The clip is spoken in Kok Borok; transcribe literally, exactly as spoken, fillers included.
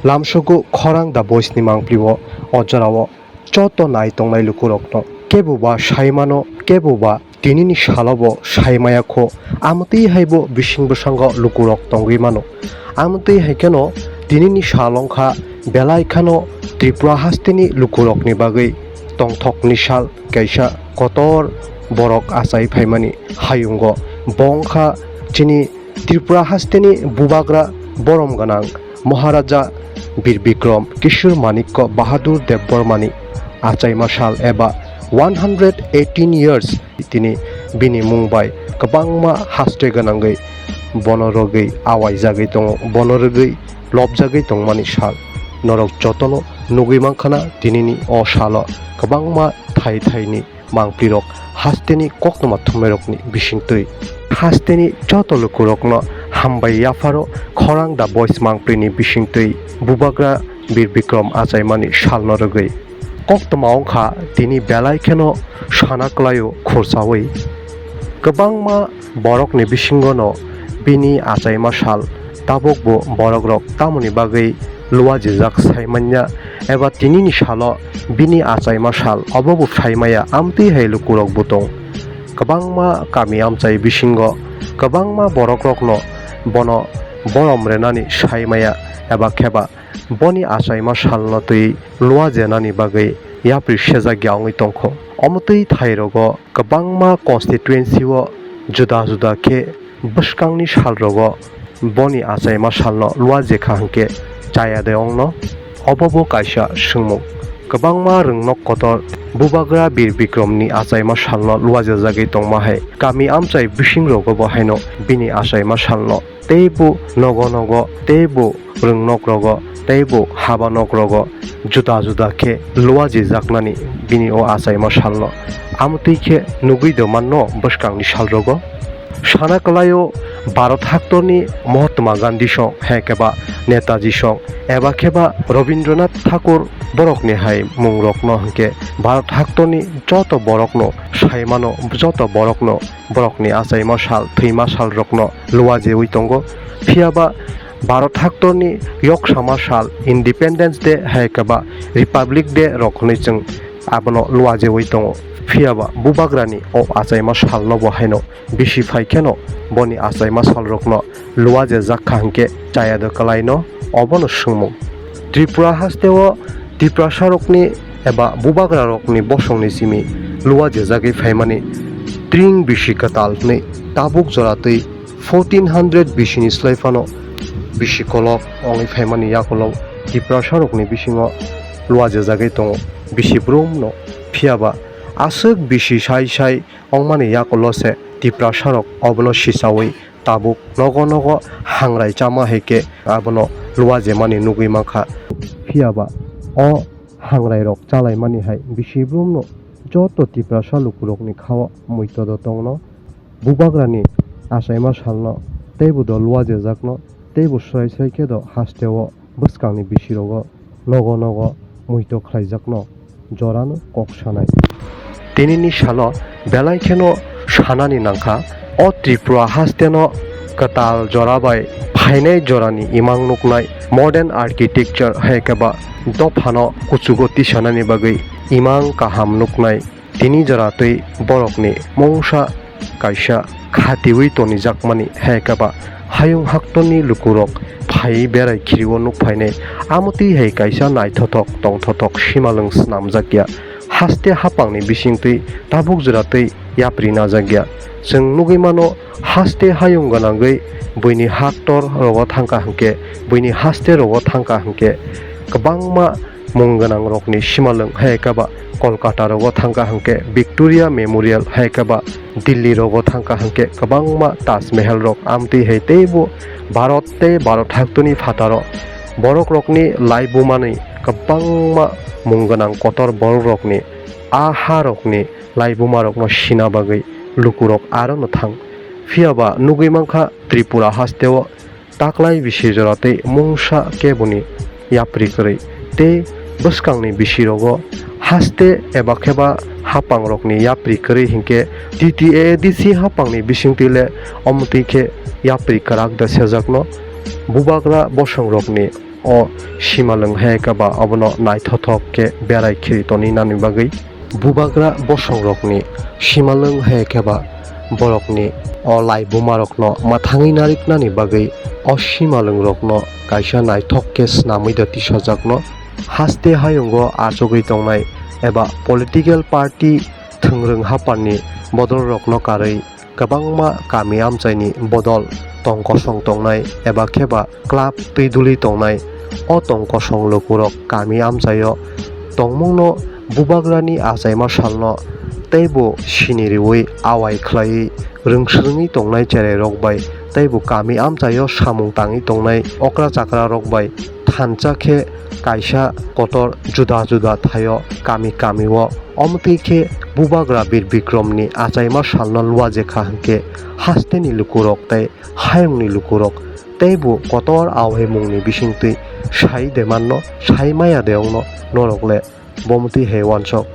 Lamsogo khorang da boys ni mangpli o, o jora o joto nai tongnai lukurokno kebo ba sai mano, kebo ba tinini salo bo sai maya kho, amtwi hai bo bising bwsango lukurok tongwi mano. Amtwi hai kheno tinini sal wngkha belai kheno Tripura hasteni lukurokni bagwi tongthokni sal kaisa kotor borok achai phaimani hayungo. Bo wngkha chini Tripura hasteni bubagra borom gwnang Maharaja Bir Bikram Kishore Manikya Bahadur Debbarmani achaima sal eba one hundred eighteen years tini bini mung bai kwbangma haste gwnangwi bono rwgwi awaijagwi tongo, bono rwgwi lobjagwi tongmani sal. Norok jotono nugwi mankhana tinini o salo kwbangma thai thaini mangprirok hasteni koktwma thumairokni bisingtwi. Hasteni joto lukurokno hambai yapharo khorang da boys mangprini bisingtwi bubagra Bir Bikram achaimani salno rwgwi. Koktwma wngkha tini belai kheno sana kwlaio khursaui. Kwbangma borokni bisingono bini achaima sal tabukbo borokrok tamoni bagwi luajijak saimanya eba tinini salo bini achaima sal obobo saimaya amtwi hai lukurokbo tong. Kwbangma kami amchai bisingo kwbangma borokrokno bono borom renani saimaya eba kheba boni achaima salno twi luajenani bagwi yapri sejakya wngwi tongkho. Omotwi thairogo kwbangma constituency o juda juda khe bwskangni salrogo boni achaima salno luajekha hwnkhe chaya de ongno? Obo bo kaisa swngmung. Kwbangma rwngnok kotor bubagra Bir Bikramni achaima salno luajajagwi tongma hai kami amchai bisingrogo bo haino bini achaima salno teibo nogo nogo teibo rwngnokrogo teibo habanokrogo juda juda khe luajijaknani bini o achaima salno. Amtwi khe nugwi do manno bwskangni salrogo. Sana kwlaio Bharat haktorni Mahatma Gandhi song, hai khe ba Netaji song, eba khe ba Rabindranath Thakur borokni hai mungrokno hwnkhe Bharat haktorni joto borokno saimano, joto borokno borokni achaima sal, thwima salrokno luajeui tongo. Phiya ba Bharat haktorni yoksama sal, Independence Day hai khe ba Republic Day rok hwnwi chwng abono luajeui tongo. Phiya ba bubagrani o achaima salno bo haino bisi phai kheno boni achaima salrokno luajejak kha hwnkhe chaya do kwlaino, obono swngmung. Tripura hasteo Tiprasarokni eba bubagrarokni bosongni simi luajejagwi phaimani tring bisi kwtal hwnwi tabuk jora twi fourteen hundred B C ni slai phano bisi kolok wngwi phaimani yakulo Tiprasarokni bisingo luajejagwi tongo bisi brumno. Phiya ba aswk bisi sai sai wngmani yakulo se Tiprasarok obono sichaui tabuk nogo nogo hangrai chama hai khe abono luajemani nugwi mankha. Phiya ba o hangrairok chalaimani hai bisi brumno joto Tiprasa lukurokni khao muitu do tongno. Bubagrani achaima salno teibo do luajejakno, teibo swrai swrai khe do hasteo bwskangni bisirogo nogo nogo muitu khlaijakno jorano kok sanai. Tinini salo belai kheno sanani nangkha, o Tripura hasteno kwtal jora bai phainai jorani imang nuknai, modern architecture hai khe ba dophano kuchugo tisanani bagwi imang kaham nuknai. Tini jora twi borokni mungsa kaisa khatiui tonijakmani hai khe ba hayung haktorni lukurok phaiwi berai khirio nuk phainai. Amotwi hai kaisa naithothok tongthothok simalwng snamjakya. Haste hapangni bisingtwi tabuk jora twi yapri najakya. Chwng nugwi mano, haste hayung gwnangwi buini haktor rogo thangkha hwnkhe, buini haste rogo thangkha hwnkhe kwbangma mung gwnang rokni simalwng hai khe ba Kolkata rogo thangkha hwnkhe Victoria Memorial hai khe ba Delhi rogo thangkha hwnkhe kwbangma Taj Mahal rok, amtwi hai teibo Bharat tei Bharat haktorni phataro borok rokni laibumani kwbangma mung gwnang kotor borok rokni a ha rokni laibuma rokno sina bagwi lukurok aro no thang. Phiya ba nugwi mankha Tripura hasteo taklai bisi jora tei mungsa keboni yapri kwrwi tei bwskangni bisirogo haste eba khe ba hapangrokni yapri kwrwi hinkhe T T A A D C hapangni bisingtwi le omotwi khe yapri kwrak da sejakno. Bubagra bosongrokni o simalwng hai khe ba obono naithothok khe berai khiri toni nani bagwi, bubagra bosongrokni simalwng hai khe ba borokni o laibumarokno mwthangwi nariknani bagwi o simalwngrokno kaisa naithok khe snamwi da tisajakno. Haste hayungo achugwi tongnai eba political party thwngrwng haphangni bodolrokno karwi kwbangma kami amchaini bodol tong kosong tongnai eba khe ba club twi duli tongnai. O tong kosong lukurok kami amchaio tongmungno bubagrani achaima salno teibo sini riwi awai khlaiwi rwngsrwngwi tongnai cherairok bai teibo kami amchaio samung tangwi tongnai okra chakrarok bai thansa khe kaisa kotor juda juda thaio kami kamio. Omtwi khe bubagra Bir Bikromni achaima salno luajekha hwnkhe hasteni lukurok tei hayungni lukurok teibo kotor awaimungni bisingtwi sai de manno, sai maya de wngno norok le bomtwi hai wansok.